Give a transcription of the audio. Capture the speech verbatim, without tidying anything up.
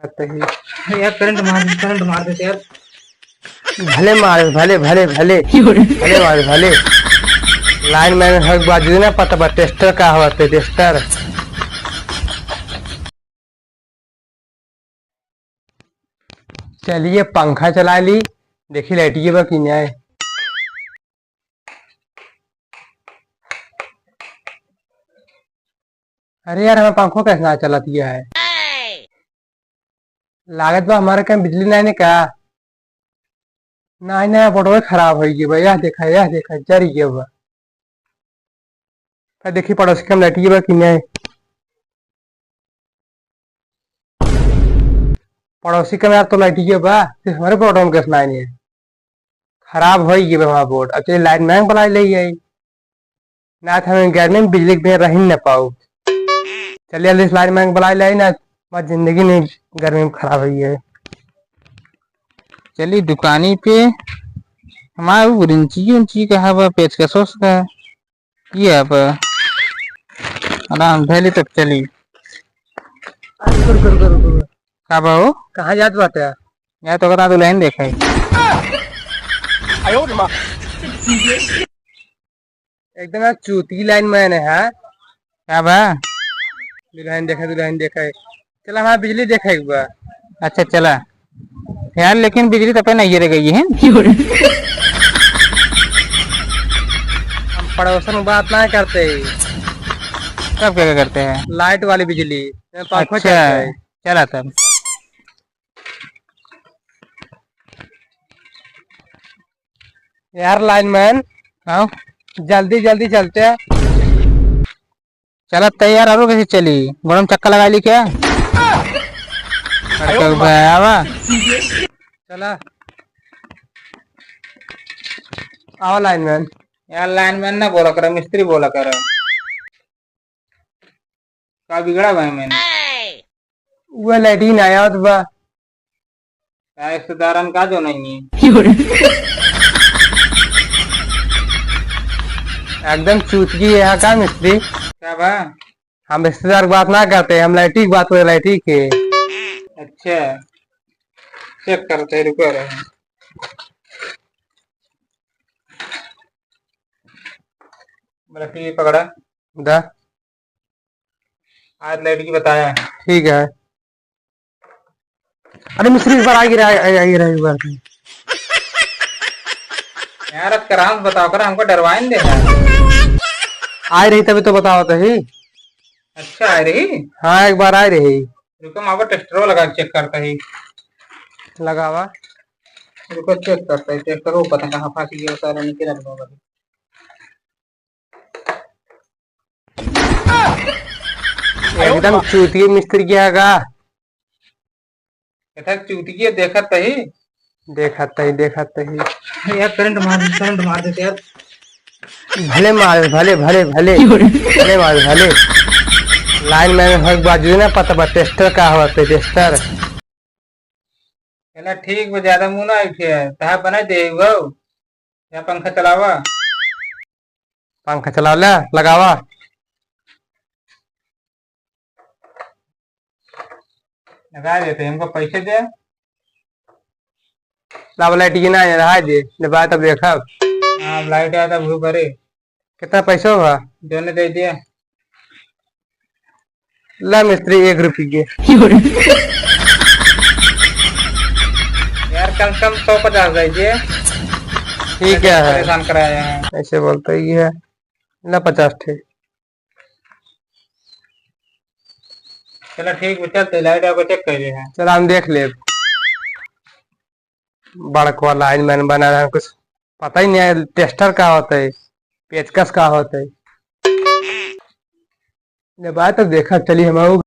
आते ही। अरे यार, करंट मार, करंट मार देते यार। भले मार, भले, भले, भले। क्यों रे? भले मार, भले। लाइनमैन हक बाजू ना पता बा, टेस्टर का होते, टेस्टर। चलिए पंखा चला ली, देखी लाइटिए बा कि नाय। अरे यार, हमार पंखो कैसे ना चलत है? लागत बा हमारे कहीं बिजली नहीं ने का? नहीं, नहीं, बोर्डवे खराब हो गया बा। यह देखा, यह देखा, जर गया बा। फिर देखी पड़ोसी के हम लाइटिए बा कि नहीं। पड़ोसी के यार तो लाइटिए बा, सिर्फ हमारे बोर्डवे में कैसे नहीं है। खराब हो गया बा हमारा बोर्ड। अब चलिए लाइनमैन बुला ले आई। ना तो हम गर्मी में बिजली के बिना रह ही ना पाऊ। चलिए, जल्दी से लाइनमैन बुला ले आई ना, हमारी जिंदगी नहीं गर्मी में खराब हुई है। चली दुकानी पे, हमार उ रिंची उंची कहाँ बा, पेचकस का, ये है बा। आराम धैली तब चली। रुको, रुको, रुको, रुको। का बा हो? कहाँ जात बाटे? या तो ओकरा दुल्हन देखे। एकदम यार चूती लाइनमैन है, हाँ? का बा? दुल्हन देखे, दुल्हन देखे। चला, हमार बिजली देखे एक बार। अच्छा, चला। यार, लेकिन बिजली तो पे नहीं गिर गई है। हम पड़ोसन में बात ना करते ही। तब क्या करते हैं? लाइट वाली बिजली, पंखा अच्छा, चलता है। चला तब। यार लाइनमैन, हाँ? जल्दी जल्दी चलते हैं। चलत तैयार, और कैसे चली? गोड़म चक्का लगा ली क्या? अरे, आवा। चला। आवा लाइनमैन। यार लाइनमैन ना बोला करा, मिस्त्री बोला करा। का बिगड़ा बा एमें? उहे लैट्रिन आया तो बा। का रिश्तेदारन का जो नहीं है? एकदम चूतकी है यहाँ का मिस्त्री। का बा? हम रिश्तेदार की बात ना करते, हम लैट्रिन की बात करते, लैट्रिन के। अच्छा, चेक करते हैं, रुको रहे। बोला, ठीक है, पकड़ा। दा। आज लैट्रिन की बताया। ठीक है। अरे मिस्त्री, एक बार आ गिरा, आ, आ गिरा एक बार। यार, अब कराम बताओ कर, हमको डरवाइन दे यार। आए रही तभी तो बताओ तो ही। अच्छा, आए रही? हाँ, एक बार आए रही। रुको, हम आपको टेस्टरो लगा के चेक करता ही। लगावा। रुको, चेक करता ही, टेस्टरो पता कहाँ फंस गया, सारा नीचे रख दो। एकदम चूतिए मिस्त्री किया का। कथा चूतिए देखत तही। देखत तही, देखत तही। यार करंट मार, करंट मार देते यार। भले मार, भले, भले, भले। भले मार, भले। लाइनमैन हक बाजू ना पता बा, टेस्टर का होते, टेस्टर। चला ठीक बा, ज्यादा मुंह ना उठे, तहा बना दे वो। या पंखा चलावा। पंखा चलावा, ले, लगावा। लगा देते, हमको पैसे दे। लावा लाइट की ना है, रहा दे, जब आए तब देखब। हाँ, अब लाइट आया तब वो करे। कितना पैसा हुआ? दोनों दे दिया। ला मिस्त्री, एक रुपये। यार, कम से कम सौ पचास दे दिए। ठीक है। परेशान कराया है। ऐसे बोलते ही है। ला पचास ठे। चला ठीक बा, चल तो लाइट आपको चेक कर ले हैं। चला हम देख लेब। बड़कवा लाइनमैन बना रहा है, कुछ पता ही नहीं है, टेस्टर का होता है, पेचकस का होता है। ले बात तो देखा, चली हम आऊ।